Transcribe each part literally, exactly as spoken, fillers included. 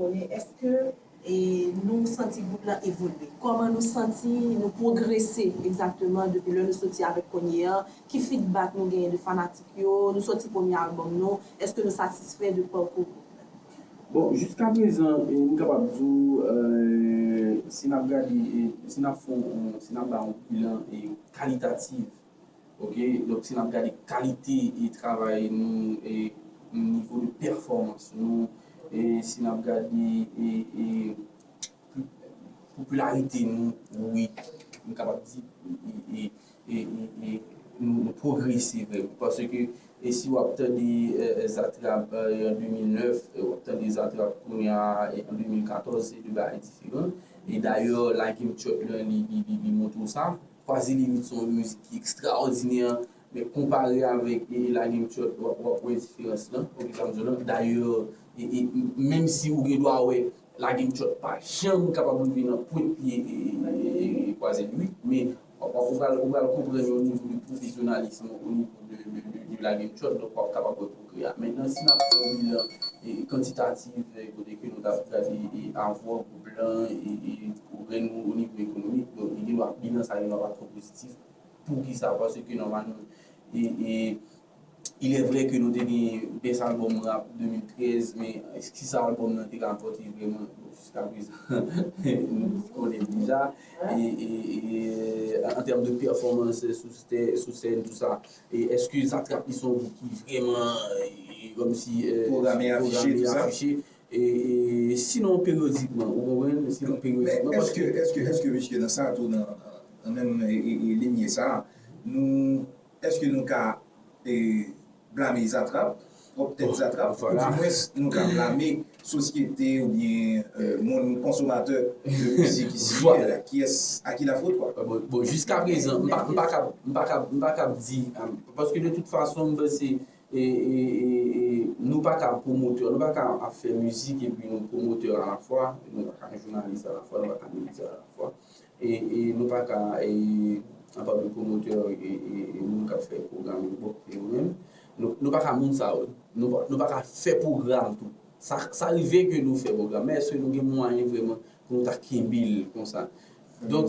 konnen, èske e nou santi gwoup lan evolye? Kòman nou santi nou pwogrese egzakteman depi lè nou soti avèk Konye an? Ki feedback nou genyen de fanatik yo? Nou soti premye albòm nou, èske nou satisfè de pakou gwoup lan? Bon, jiska prezan, e, m kapab di w, e, si n ap gade, e, si n ap fè yon, si n ap bay yon bilan e kalitatif, ok, donk si n ap gade kalite e travay nou, e nivo de pèfòmans nou, e si n ap gade e, e popilarite nou, wi, m kapab di, e, e, e, e, e nou, nou pwogrese vrèman. Paske e si w ap tande e, e, Zatrap e, an de mil nèf, e w ap tande Zatrap kounye a e, an de mil katòz, se de bagay diferan. E dayè, Lagem Tchòt lan, li, li, li, li montre w sa. Kwaze Limit se yon mizik ki ekstraòdinè, men konpare avèk e, Lagem Tchòt, w ap, w ap wè diferans lan. Ok, sa m di w lan. Dayè, e, e, menm si ou gen dwa wè Lagem Tchòt pa janm kapab rive nan pwent pye e, e, e, e, Kwaze Limit, men w ap, ou pral, ou pral konprann yon nivo de pwofesyonalis o nivo de, de, de, de Lagem Tchòt, donk w ap kapab wè pwogrè a. Mentnan, si n ap fè yon bilan e, kantitatif, e, kote ke nou t ap gade e, avwa gwoup lan e, e pwogrè nou o nivo ekonomik, bon, li gen dwa, bilan sa gen dwa pa twò pozitif. Poukisa? Paske nòmalman, e, e, il est vrai que nou te gen bèst albòm rap de mil trèz, men sis albòm lan te rapòte vrèman, bon, jiska prezan, nou konnen deja. E, e, e, an tèm de pèfòmans sou sè- sou sèn, tou sa, e èske Zatrap li se yon gwoup ki vrèman, e, kòmsi, e, Pwograme, afiche, pwograme, tou sa. Afiche? E, e, sinon peryodikman, ou konprann? Sinon peryodikman, Men èske, paske èske, èske, piske nan sa tou, nan, nan menm e, e, e, lignée sa, nou, èske nou ka e, blame Zatrap, twòp tèt Zatrap, Voilà. Oudimwens nou ka blame sosyete oubyen e, moun konsomatè de mizik isi, Voilà. Kiyès, à qui la faute, quoi? Bon, bon, jiska prezan, m pa, m pa kab, m pa kab, m pa kab di, um, paske de tout fason, m panse, e, e, e, e, nou pa ka pwomotè, nou pa ka ap fè mizik epi nou pwomotè alafwa, nou pa ka jounalis alafwa, nou pa ka medya alafwa, e, e nou pa ka, e, anpami pwomotè, e, e, e moun k ap fè pwogram yo, bon, e yo menm, nou, nou pa ka moun sa yo, nou, pa- nou pa ka fè pwogram tou. Sa, sa rive ke nou fè pwogram, men èske nou gen mwayen vrèman pou nou ta kenbe l konsa? Donk,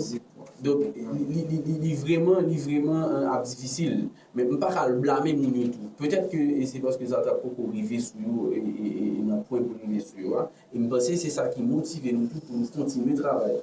donk li, li, li, li, li vrèman, li vrèman e, ap difisil. Men m pa ka al blame moun yo tou. Petèt ke e, se paske Zatrap poko rive sou yo e, e, e, e nan pwen pou rive sou yo a. E m panse se sa ki motive nou tou pou nou kontinye travay.